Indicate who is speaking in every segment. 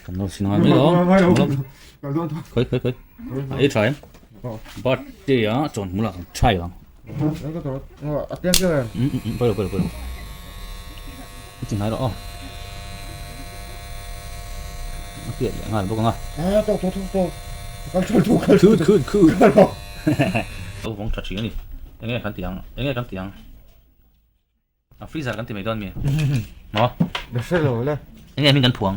Speaker 1: Kan lo sin ngai mai lo. Khoi khoi khoi. A ei tha em? Birthday a chawn hmul ah kan try ang. Pawilo pawilo pawilo. I ti ngai rawh aw. A piat leh nghal bawk ang a. Khut khut khut. Lo vawng tha thin a ni. Enge kan ti ang? Enge kan ti ang? A freezer kan ti mai dawn mi? Maw?
Speaker 2: Ka hre lo le.
Speaker 1: Enge hming kan phuang?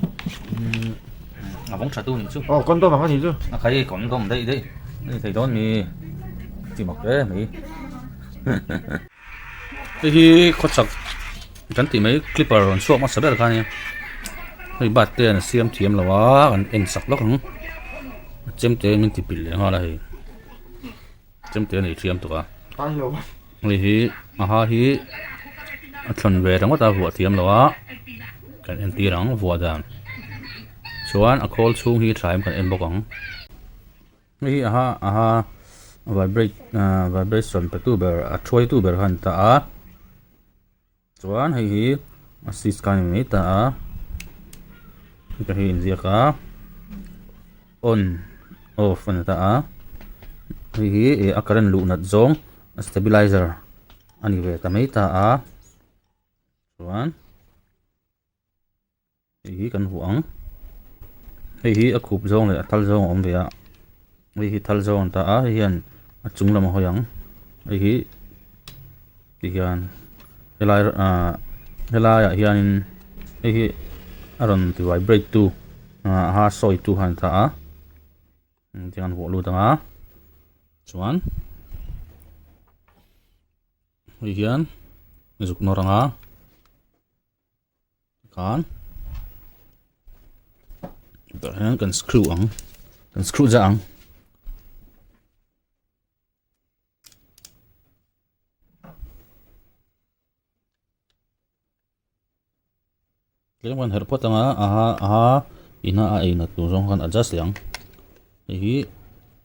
Speaker 1: A vawng tha tu nih chu.
Speaker 2: Aw condom ang a nih chu.
Speaker 1: A khai condom daih daih a ni thei dawn mi? Chi mak hle mai. Hei hi khawchhak kan tih mai clipper rawn chhuak hmasa ber kha a nia. Hei bat te an siam thiam lo a an en sak lawk ang. A chemte min ti pilh leh nghal a hei. Chemte a nei thiam tuk a. Hei hi a ha hi a thlawn ve ringawt a vuah thiam lo a kan entir ang vuah dan chuan a khawl chhung hi tha em kan en bawk ang hei hi a ha a ha vibrate ahh vibration pe tu ber a thuai tu ber kha a ni ta a chuan hei hi a switch kha a ni mai ta a heta hi inziak a on off a ni ta a hei hi ih a current luh nat zawng a stabilizer a ni ve ta mai ta a chuan. Hei hi kan hmu ang hei hi a khup zawng leh a thal zawng a awm ve a hei hi thal zawng a ni ta a hei hian a chung lam a hawi ang hei hi ti hian helai ahh helai ah hianin hei hi a rawn ti vibrate tu ah a sawi tu kha a ni ta a tiang an vuah lut ang a chuan. Hei hian zuk nawr ang a. Khan tah hian kan screw ang kan screw zah ang. Tlem kan herh phawt ang a aha aha ina a ei nat tur zawng khan adjust leh ang hei hi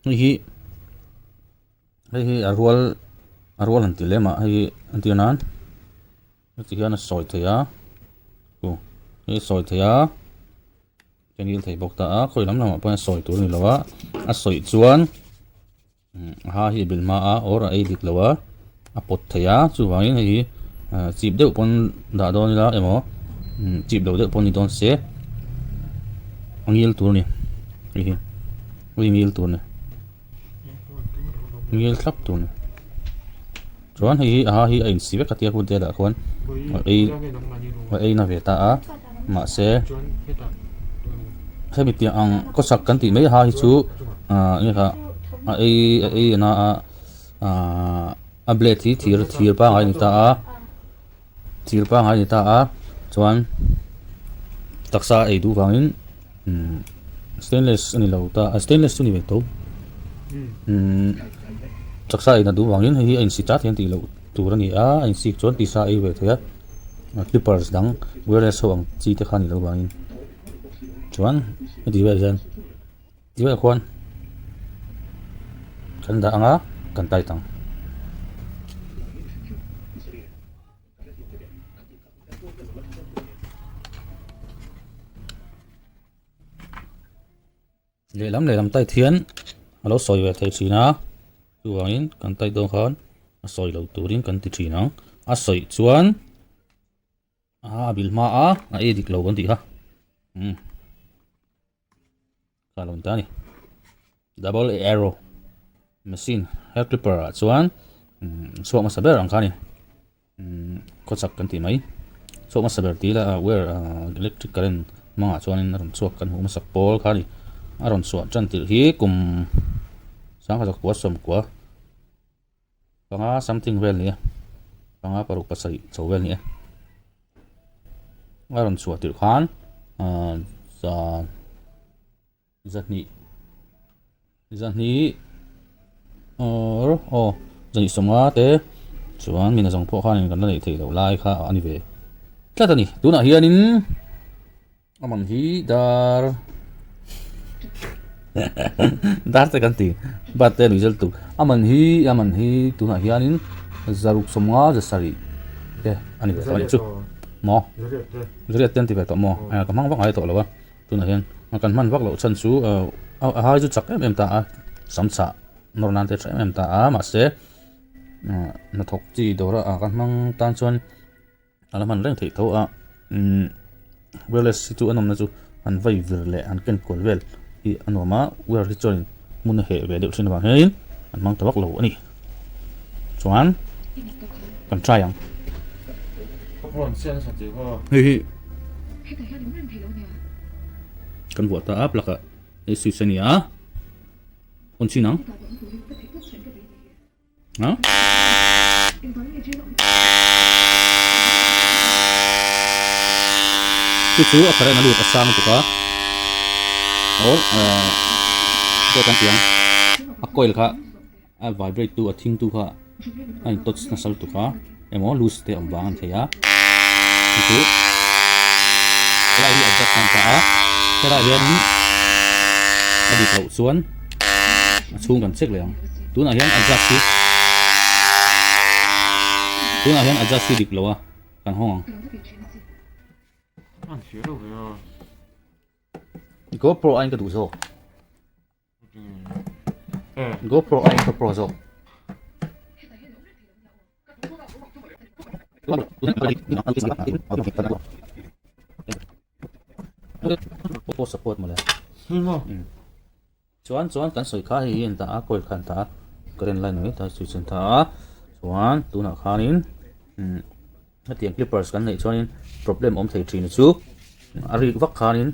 Speaker 1: hei hi hei hi a rual a rual han ti lem ah hei hi entir nan heti hian a sawi thei a u hei a sawi thei a changel thei bawk ta a khawi lam lamah pawh hian sawi tur a ni lo a a sawi chuan. A ha hi a bil hma a or a ei dik lo a a pawt thei a chuvangin hei hi chip deuh pawn dah dawn ila emaw chip lo deuh pawh ni dawn se a ngil tur a ni hei hi hei ngil tur a ni ngil thlap tur a ni chuan hei hi a ha hi a insi vek a tia hun te lah khuan a ei a ei na ve ta a mahse hemi piah ang khawsak kan tih mai ha hi chu ah enge kha a ei a ei a na a ah a blade hi thir thir pangai a ni ta a thir pangai a ni ta a chuan taksa a ei duh vangin umm stainless a ni lo ta a stainless chu a ni ve tho umm taksa a ei na duh vangin hei hi a insi chat hian tih loh tur a ni a a insik chuan tisa a ei ve thei a clippers dang wireless ho ang chi te kha a ni lo vangin chuan heti vel hian ti vel khuan kan dah ang a kan tight ang. Lehlam lehlam tight hian a lo sawi ve thei thin a chuvangin kan tight dawn khan a sawi lo turin kan ti thin ang a sawi chuan a bil hma a a ei dik lo kan tih kha umm kha a lo ni ta a ni double arrow machine hair clipper ah chuan chhuak hmasa ber ang kha a ni. Khawchhak kan tih mai chhuak hmasa ber tih ila wire electric current hmangah chuanin a rawn chhuak kan hmuh hmasak pawl kha a ni a rawn chhuah tan tirh hi kum sangkhat zakua sawmkua panga something vel a ni a panga paruk pasarih chho vel a ni a a rawn chhuah tirh khan ahh za Zahnih zahnih or aw zahnih sawmnga te chuan mina zawng pawh khanin kan la neih theih loh lai kha a ni ve tlat a ni tunah hianin a man hi dar dar te kan ti bat te nuih zel tuk a man hi a man hi tunah hianin zaruk sawmnga zasarih te a ni ve tawh a nih chu maw zariat te an ti ve tawh maw ka hmang vak ngai tawh lo a tunah hian. Kan hman vak loh chhan chu a hai chu chak em em ta a, sam chah nawr nan te tha em em ta a, mahse hnathawk chi dawra ah kan hmang tan chuan a la hman reng theih tho a, umm wireless hi chu a nawmna chu an vai vir leh an ken kual vel hi a nuam a, wire hi chuan hmun a heh ve deuh thin avang hianin an hmang ta vak lo a ni. Chuan kan try ang. Hei hi kan vuah ta a plug ah hei switch a ni a on chin ang a chu chu a current a lut a sang tuk a aw eh kan ti ang a coil kha. A vibrate tu a thing tu kha a in touch nasa lutuk a emaw loose te awm vang a ni thei a chu chu helai hi adjust nan ta a helai hian a dik loh chuan a chhung kan check leh ang tunah hian adjust hi tunah hian adjust hi dik lo a kan hawng ang. GoPro aiin ka duh zawk. GoPro aiin ka pro zawk. Pawh support mawle. Chuan chuan kan sawi kha hei hi an dah a coil kha an dah a current line mai ta switch an dah a chuan tunah khanin hetiang clippers kan neih chuanin problem awm thei thin chu a rik vak khanin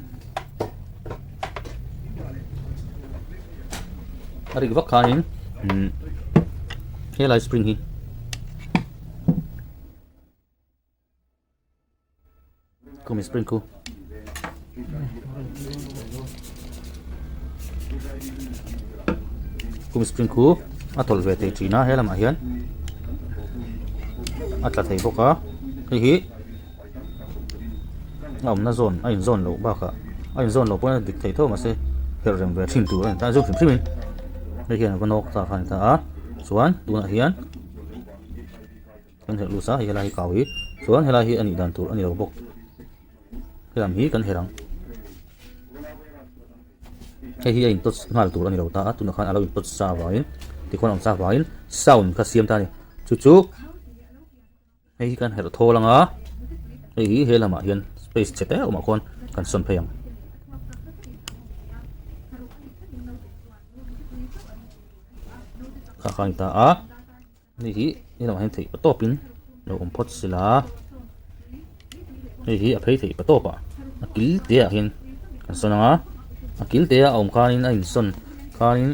Speaker 1: a rik vak khanin helai spring hi khumi spring khu khumi spring khu a tawlh ve thei thin a he lamah hian a tla thei bawk a hei hi a awmna zawn a inzawn loh bakah a inzawn loh pawhin a dik thei tho mahse herh reng ve thin tur a ni ta zawk hrim hrimin hei hian a va nawk ta kha a ni ta a chuan tunah hian. Kan herh lut a hei helai hi kau hi chuan helai hi a nih dan tur a ni lo bawk helam hi kan herh ang hei hi a in touch nghal tur a ni lo ta a tunah khan a lo in touch sa avangin tikhuan a awm sa avangin sound kha siam ta a ni chu chu hei hi kan herh thawl ang a hei hi he lamah hian space chhe te awmah khuan kan sawn phei ang. Kha kha a ni ta a. Hei hi he lamah hian theih pa tawpin lo awm phawt se la hei hi a phei theih pa tawp ah a kil te ah hian kan sawn ang a a kil te a awm khanin a insawn khanin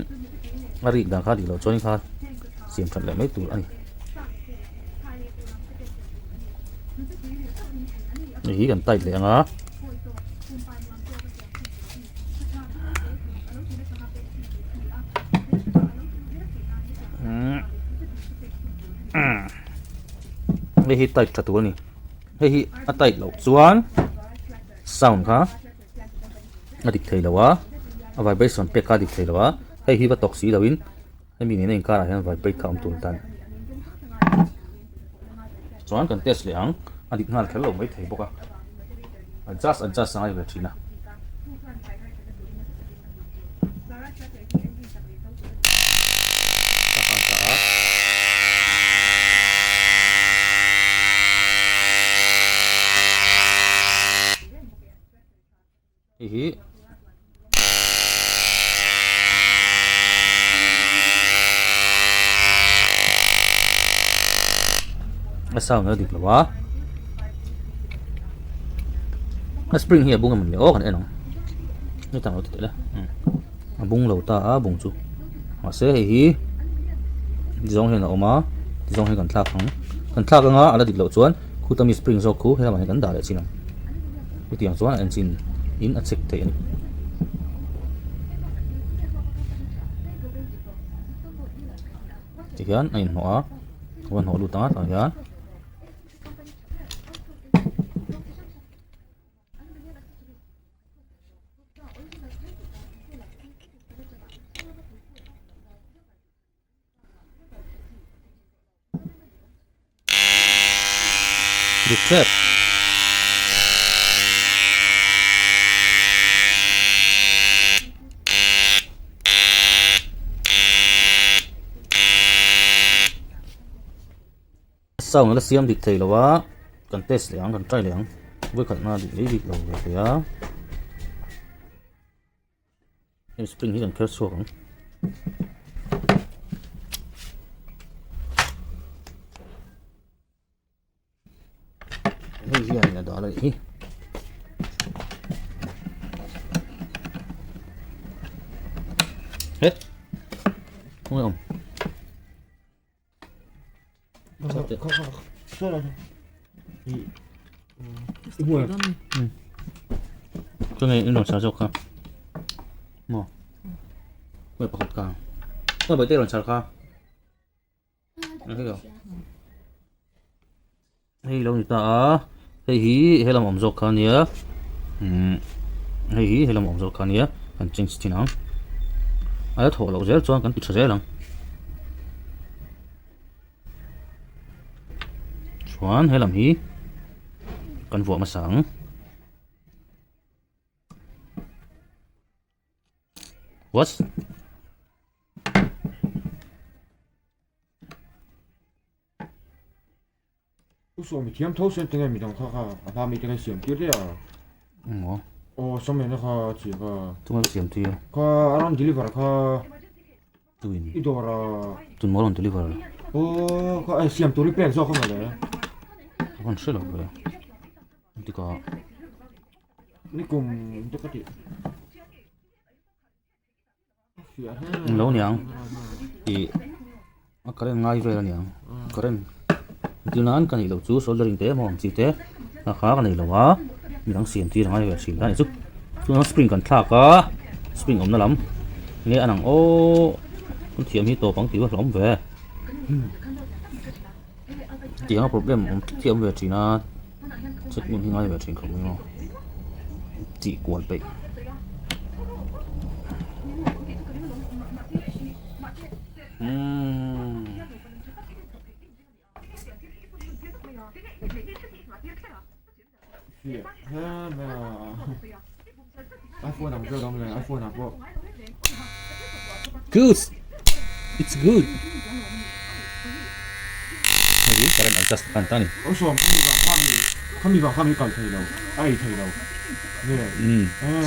Speaker 1: a rik dan kha dik loh chuanin kha siam that leh mai tur a ni hei hi kan tight leh ang a. Hei hi tight tha tur a ni hei hi a tight loh chuan sound kha a dik thei lo a a vibration pek kha a dik thei lo a hei hi va tawk si lo in hemi nena inkarah hian vibrate kha a awm tur tan chuan kan test leh ang a dik nghal kher lo mai thei bawk a adjust adjust a ngai ve thin a. Hei hi a sound a dik lo a a spring hi a bung emaw ni aw kan en ang hetiang lo ti teh la a bung lo ta a bung chu mahse hei hi zawng hian a awm a tizawng hian kan thlak ang kan thlak anga a la dik loh chuan khuta mi spring zawk khu helamah hian kan dah leh chin ang chutiang chuan a engine in a check theih a ni. Tihian a inhnawh a a va hnawh lut ang a tah hian. Dik tep. Sound a la siam dik thei lo a, kan test leh ang, kan try leh ang. Vawikhat hma dik mai bik lo ve thei a. Hei spring hi kan kher chhuak ang. Hei hian a dah a nih hi. Het. Khawnge awm? Khawnge in rawn chhar zawk kha? Maw? Khawnge pakhat kha? Khawnge bawihte rawn chhar kha? Hei lo ni ta a hei hi helam awm zawk kha ania umm hei hi helam awm zawk kha ania kan change thin ang a la thawh loh zel chuan kan ti tha zel ang chuan helam hi kan vuah hmasa ang. What?
Speaker 2: Usawm i thiam tho siam tinge midang kha kha a hma mi te khan siam tir daih a.
Speaker 1: Maw?
Speaker 2: Aw sawm lehna kha chi kha.
Speaker 1: Tunge siam tir?
Speaker 2: Kha a rawn deliver kha.
Speaker 1: Tuin?
Speaker 2: I dawr a.
Speaker 1: Tun maw rawn deliver?
Speaker 2: Aw kha ai siam tur i pek zawk a mawle.
Speaker 1: Ka rawn hre lo ve. Tikah.
Speaker 2: Nikum te ka tih.
Speaker 1: Lo niang ih a current ngai vel aniang current entir nan ka neih loh chu soldering te emaw ang chi te a kha ka nei lo a midang siam tir a ngai ve thin a ni chu chuan spring kan thlak a spring awmna lam nge an ang aw kan thiam hi tawp ang tih pawh a hlauhawm ve tiang a problem awm thiam ve thin a check hun hi ngai ve thin khawp mai maw tih kual peih. Good it's good hei hi current adjust khan ta ni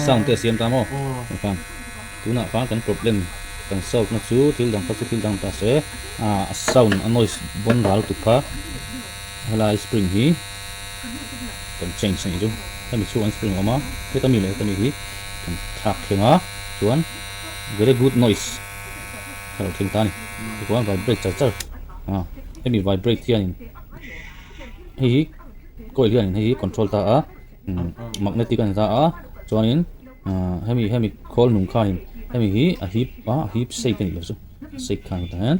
Speaker 1: sound te a siam ta maw tunah khan kan problem kan solve na chu thil dang kha chu thil dang ta se a sound a noise bawn ral tuk kha helai spring hi kan change a nih chu hemi chhungah hian spring a awm a heta mi leh heta mi hi kan thlak thleng a chuan very good noise a lo thleng ta a ni tichuan vibrate char char a hemi vibrate hianin hei hi coil hianin hei hi control ta a magnetic a ni ta a chuanin hemi hemi khawl nung khanin hemi hi a hip a a hip shake a nih loh chu shake khan tah hian.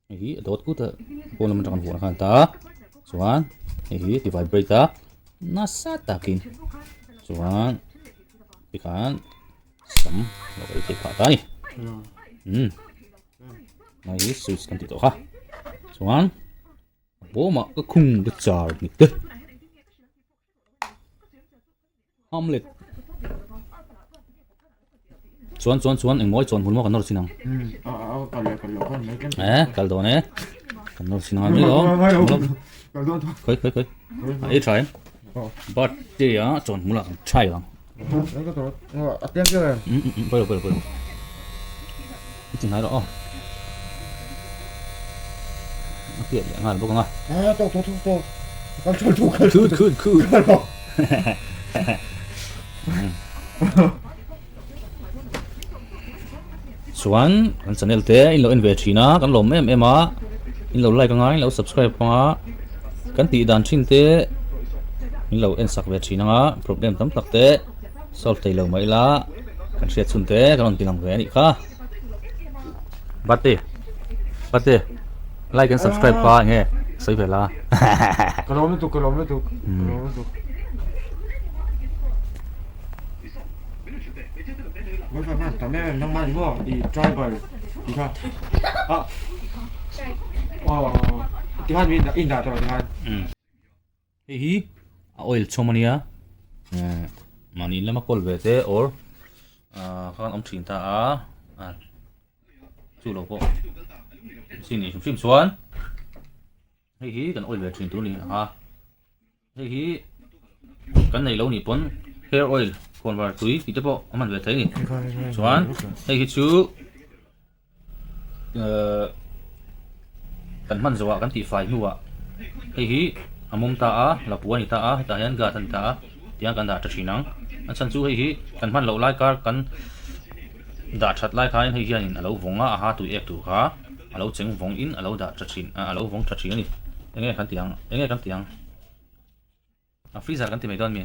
Speaker 1: Hei hi a dawt kut a pawn lam atang an vuah khan ta chuan hei hi ti vibrate a nasa takin chuan tikhan sam lo ei theih phah ta a ni umm hei hi switch kan tih tawh kha chuan a bawmah ka khung ka char nghet te. Hamlet chuan chuan chuan engmaw chuan hmun maw kan nawr chin ang eh kal dawn e kan nawr chin ang mai lo khoi khoi khoi a ei tha em birthday a chuan hmul ah kan try ang pawilo pawilo pawilo i ti hnai rawh aw a piat leh nghal bawk ang a khut khut khut chuan kan channel te in lo en ve thin a kan lawm em em a in lo like anga in lo subscribe anga kan tih dan thin te in lo en sak ve thin anga problem tam tak te solve thei lo mai ila kan hriat chhun te kan rawn ti lang ve a nih kha bate bate like and subscribe kha enge sawi ve la
Speaker 2: ka lawm lutuk ka lawm lutuk ka lawm lutuk
Speaker 1: Hei hi a oil chhawm a nia mahni in lama kawl ve te or khan awm thin ta a chu lo pawh chi nih hrim hrim chuan. Hei hi kan oil ve thin tur a ni a, hei hi kan neih lo nih pawn hair oil khawnvar tui tih te pawh a hman ve thei a ni. Chuan hei hi chu ehh kan hman zawhah kan tihfai hnuah hei hi a mawm ta a, lapua a ni ta a, hetah hian gas a ni ta a tiang kan dah tha thin ang. A chhan chu hei hi kan hman loh lai kar kan dah that lai khanin hei hianin a lo vawng a, a ha tui ek tur kha. A lo cheng vawng in a lo dah tha thin a, a lo vawng tha thin a ni. Enge kan ti ang? Enge kan ti ang? A freezer kan ti mai dawn mi?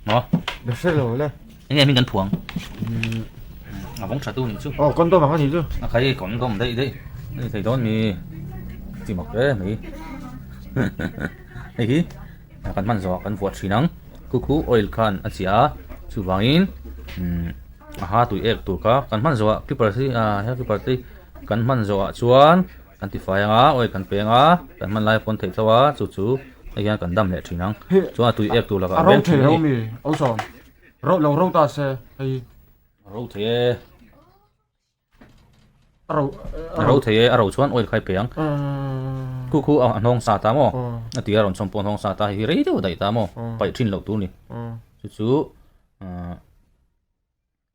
Speaker 1: Maw?
Speaker 2: Ka hre lo le.
Speaker 1: Enge hming kan phuang? A vawng tha tu nih chu.
Speaker 2: Aw condom ang a nih chu.
Speaker 1: A khai condom daih daih a ni thei dawn mi? Ti mak hle mai. Hei hi kan hman zawhah kan vuah thin ang. Khu khu oil khan a chiah a, chuvangin a ha tui ek tur kha kan hman zawhah clipper hi ah he clipper te hi Kan hman zawhah chuan kan tifai ang a, oil kan peng a, kan hman lai pawn theih tho a, chu chu hei hian kan dam leh thin ang. Chuan a tui ek tur lakah
Speaker 2: a veng thin a ni. A ro thei lo mi, Osawm. Ro lo ro ta se hei.
Speaker 1: A ro thei e.
Speaker 2: A ro
Speaker 1: a ro thei e, a ro chuan oil kha i pe ang. Khu khu a hnawng sa ta maw? A tia rawn chawm pawh a hnawng sa ta, hei hi rei deuh daih ta maw? Paih thin loh tur ni. Chu chu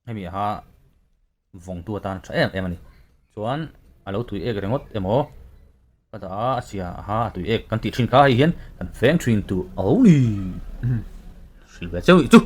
Speaker 1: Hemi aha vawngtu atan tha em em a ni. Chuan a lo tui ek ringawt emaw ka dah a, a chhia aha a tui ek kan tih thin kha hei hian kan feng thin tur a lo ni. Hrilh ve cheu ih chu.